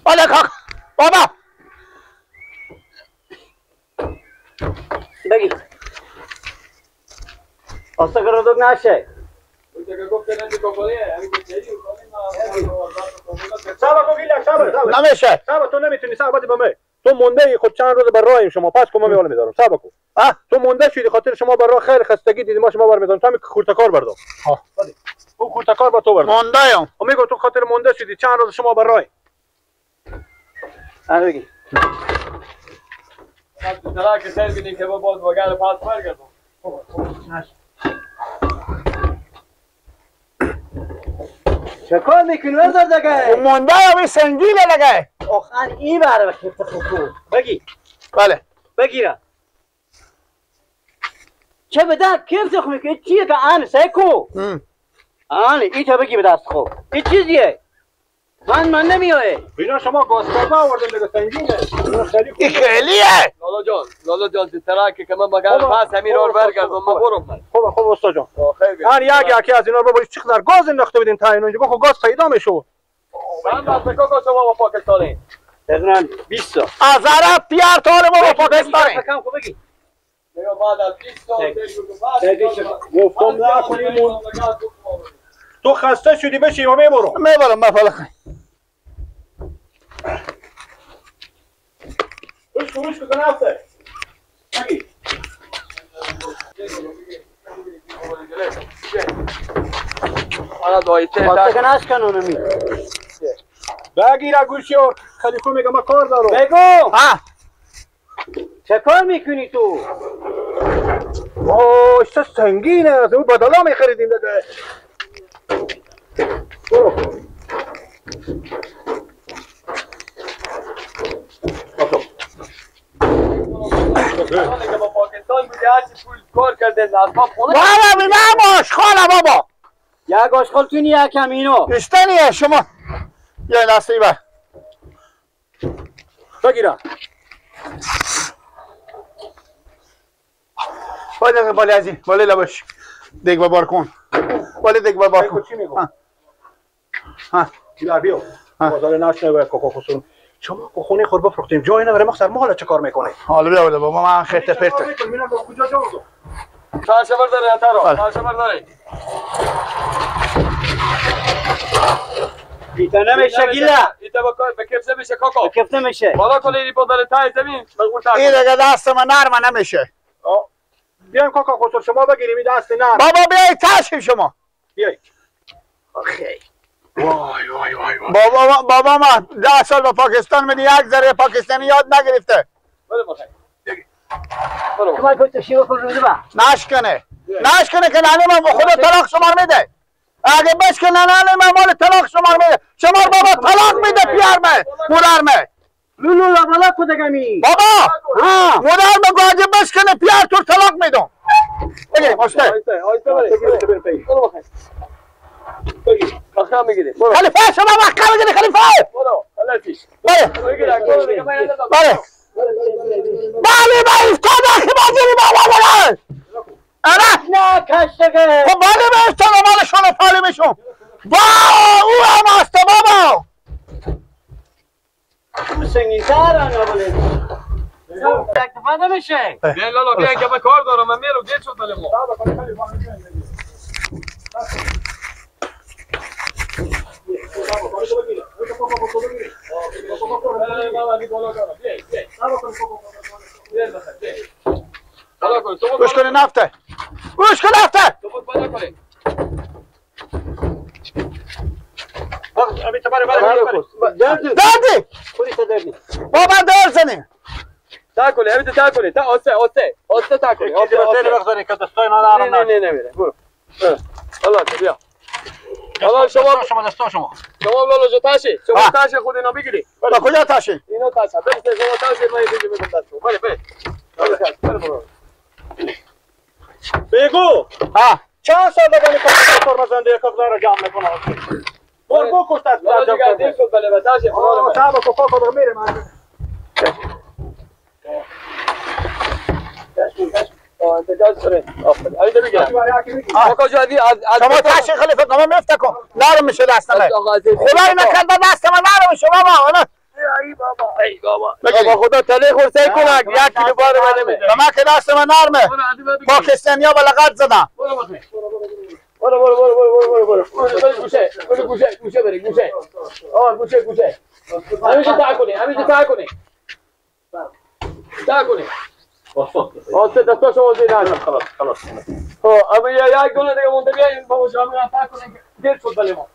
بالا کاک بابا بگیر آستا که نشه صبر نمیشه صبر تو نمیتونی صبر با من تو مونده ای خود چند روز بر راهیم شما پس کما میوال میدارم صبر کو تو مونده شدی خاطر شما بر راه خیلی خستگی دیدی ما شما بر میدارم تو هم خورتکار بردم ها اون خورتکار با تو بردم مونده ایم و میگم تو خاطر مونده شدی چند روز شما بر راه آره بگی که سر بینیم که باز وگرنه پس برگردم. چه کار میکنی وردار دیگه؟ مونده ایم سنگینه دیگه. آخر این بره به کفت خوب بگی. بله بگیرم. چه بده کفت خوب میکنی چیه که آن سیکو؟ آن این تا بگی به دست خوب. این چیزیه؟ من نمیایه. اینا شما گاز کرده آوردن دیگه سنگینه. این خیلیه. لالا جان لالا جان ترک که من مگر پس همین رو برگردم من برم. خوب خوب استاد جان. هر یک یکی از اینا رو بابا چقدر گاز انداخته بودین تا اینجا خب گاز پیدا میشد. من بس کاکا شما با پاکستانی. تقریبا 20 تا. از عرب پیار تا ما با پاکستانی. خوب بگی. دیگه بعد از 20 تا گفتم نکنیم تو خسته شدی بشی ما میبرم. میبرم من فعلا. روش روش کن نفته. بگی. واسه که نشکنونمی. بگیر گوشی و خلیفه میگه من کار دارم. بگو. ها چه کار میکنی تو؟ اوه چه سنگینه از اون بدلا میخریدیم دیگه. برو. با پاکستان بودی هرچی پول کار کرده از ما خونه بابا نه آشغاله بابا یک آشغال تو یکم اینو اشتنیه شما یه دستی بر بگیرم باید بالا از این بالا لباش دیگ بار کن بالا دیگ بار کن چی میگم ها بیا بازار نشنه کوکو خسرو شما خونه خود بفروختیم جای نداره مخصر ما حالا چه کار میکنه حالا بیا بابا من خرت پرت کجا جا فرش برداره تارو فرش برداره ایتا نمیشه گیلا ایتا با به کفت نمیشه کاکا به کفت نمیشه بالا کنی پا تای زمین مغور تا این دیگه دست من نرم نمیشه بیایم کاکا خسرو شما بگیریم این دست نرم بابا بیای تاشیم شما بیای آخی وای وای وای بابا بابا ما 10 سال با پاکستان می یک ذره پاکستانی یاد نگرفته. نشکنه نشکنه که ننه من خدا طلاق شما میده. اگه بشکنه ننه من مال طلاق شما میده. شما بابا طلاق میده پیار من مادر من. لولو بالا کدگمی بابا مادر من اگه بشکنه پیار تو طلاق میدم. بگیریم آسته آسته آخه میگیری خلیفه شما وقت میگیری خلیفه برو خلاص بله بله بله بله افتاد آخه بازیری بابا بله آره نه کشتگه خب بله به افتاد مال شما پالی میشم با او هم است بابا سنگین‌تر آنها بله تکتفا نمیشه بیا لالا بیا که من کار دارم من میرم دیر شد بله ما گوش کنی نفته گوش کن نفته دردی بابا در زنی تاکلی ابی تاکلی تا آسه آسه آسه تاکلی آسه نه نه نه نه برو الله بیا حالا شما شما دستا شما شما لالا جو تاشی شما تاشی خود اینا بگیری با کجا تاشی اینا تاشی بله شما تاشی من اینجا میگم دستو بله بله بله بگو ها چند سال دیگه میخوام کار مزنده یک را جمع میکنم بر بکش دست لالا دیگه دیر شد بله تاشی صاحب کو کو میره من انتقال کنه. آفرین. علی بگیر. آقا جادی از شما تاشی خلیفه کما میفته کن. نرم میشه دست من. خدای نکرده دست من نرم میشه بابا. ای بابا ای بابا. بابا خدا تله خورسه کنک 1 کیلو بار منه. شما که دست من نرمه. پاکستانیا بلغت زدن. برو برو برو برو برو برو برو گوشه برو گوشه گوشه بری گوشه. آ گوشه گوشه. همیشه تا کنی همیشه تا کنی. تا کنی. آسه دستاشو وزی نه خلاص خلاص. خب اما یک دونه دیگه مونده بیاین بابا جان تا کنه دیر شد بله ما.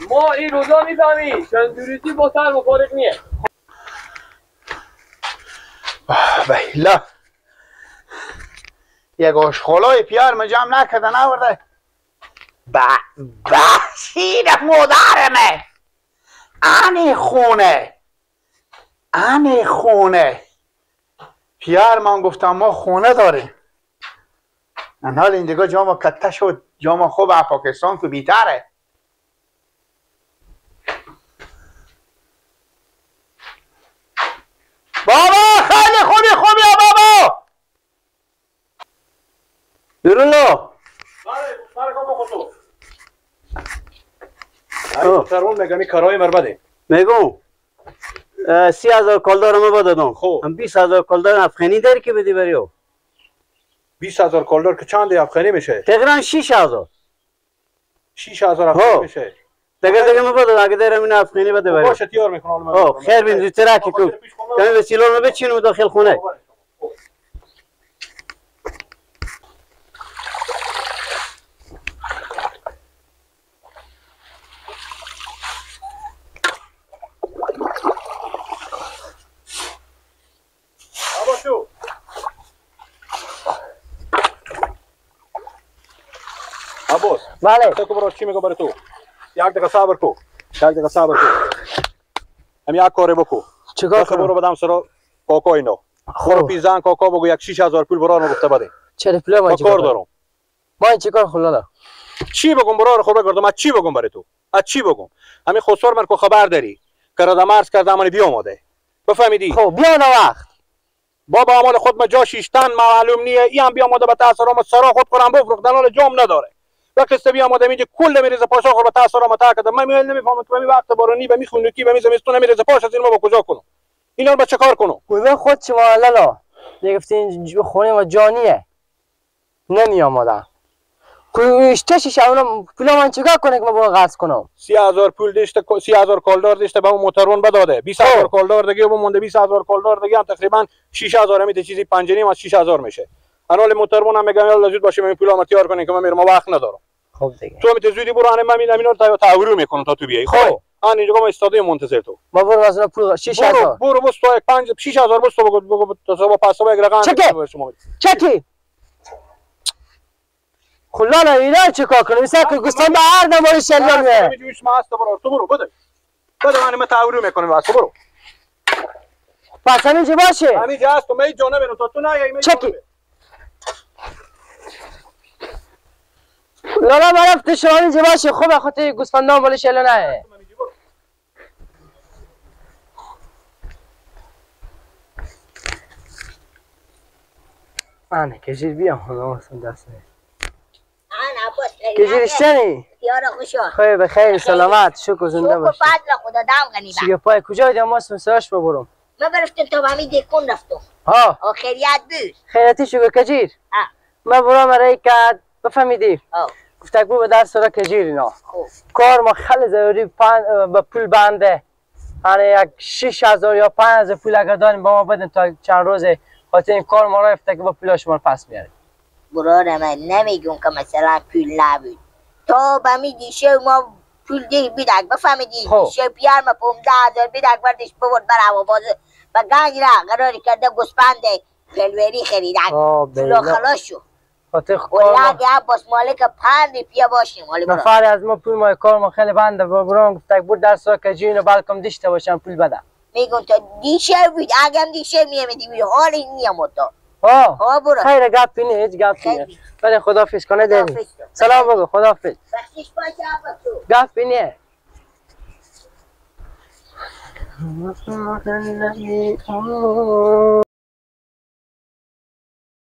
ما این روزا میفهمی چندوریتی با سر مخالف نیه. بله یک آشخالای پیار من جمع نکرده نورده بشیر مادرمه انی خونه انی خونه پیار من گفتم ما خونه داریم. حال این دیگه جامع کته شد جامع خوب پاکستان که بیتره. بابا خیلی خوبی خوبی بابا. بیرونو بله بله تو سرون میگم این کارهای مربده میگم 30,000 کلدار ما دادم. خب هم 20,000 کلدار افغانی داری که بدی بریو. 20,000 کلدار که چند افغانی میشه؟ تقریبا 6,000. 6,000 افغانی میشه. دیگه ما بدم اگه دارم این افغانی بده بری. باشه تیار میکنم. او خیر بین زودتر که کو. کمی وسیله رو بچینم داخل خونه. بله تو برو چی میگم برای تو؟ یک دقیقه صبر کو. یک دقیقه صبر کو. هم یک کاری بکو. چیکار کنم؟ برو بدم سر کاکا اینو. برو پیزان کاکا بگو یک 6,000 پول برام گفته بده. چرا پول ما چیکار دارم؟ ما چیکار خلالا؟ چی بگم برو خب بگردم از چی بگم برای تو؟ از چی بگم؟ همین خسر من کو خبر داری. کرادم عرض کردم من بیاماده. بفهمیدی؟ خب بیا وقت. بابا عمال خود ما جا شیشتن معلوم نیه. این هم بیاماده به تاثیر سرا خود کنم بفروختن حال جام نداره. وقتی بیا آماده میگه کل میریزه پاشا خور به تاثیر ما تا کردم من میل نمیفهمم تو می وقت بارانی به میخونکی به میزمستون میریزه پاش از این ما با کجا کنم اینا رو با چه کار کنم؟ گوه خود شما لالا میگفتین خونه ما جانیه نمی آمادم کوشتش اونم پول من چیکار کنه که ما با قرض کنم؟ 30,000 پول داشته 30,000 کلدار داشته به اون موتورون بداده 20,000 کلدار دیگه اون مونده 20,000 کلدار دیگه هم تقریبا 6,000 میته چیزی 5.5 از 6,000 میشه. انال موتورون هم میگم یالا زود باشه من پول هم تیار کنین که من میرم وقت ندارم. خب دیگه تو میته زودی برو من اینا رو تعویرو میکنم تا تو بیای. خب آن اینجا ما استادی منتظر تو. ما برو از پول 6,000 برو بس تو 5 6,000 بس تو بگو تو صبح پس صبح یک رقم چکی چکی خلالا اینا چیکار کنم؟ مثلا که گوستان به هر نمای شلیان میه. میجوش ما هست برو تو برو بده. بده من تعویرو میکنم واسه برو. پس همینجا باشه. همینجا هست تو می جانه برو تا تو نه می چکی. لالا من رفت شما همینجا باشه خوب خاطر گوسفندان بالا شلیان نه. انا کجیر بیام خدا واسم دست نه. کجیرشتنی؟ یارا خوشا خیر بخیر سلامت شکر زنده باشی. شکر فضل خدا دم غنی با پای کجا دیدم ما سرش ببرم. من برفتم تا به همین دکون رفتم. ها آخریت بود. خیرتی شکر کجیر. من برام رای کرد بفهمیدی. گفتگو به درس را کجیر اینا. کار ما خیلی ضروری به پول بنده. یعنی یک 6,000 یا 5,000 پول اگر داریم با ما بدن تا چند روزه خاطر این کار ما را افته که با پول شما پس میاره. برادر من نمیگم که مثلا پول نبود تا به می دیشه ما پول ده بیدک بفهمیدی دیشه پیار ما 15,000 بیدک بردش ببرد بر هوا و گنج را قرار کرده گوسفند پلوری خریدک پولا خلاص شد خاطر کار عباس مالک 5 روپیه باشیم. نفر از ما پول ما کار ما خیلی بنده برام گفت بود در سا کجینو بلکم داشته باشم پول بده. میگم تا دیشه بود اگم دیشه میمیدی حال این میامد تا ها برو خیر گپی نیست هیچ گپی نیست. ولی خداحافظ کنه داری. سلام بگو خداحافظ. بخشش باشه عباس. گپی نیست.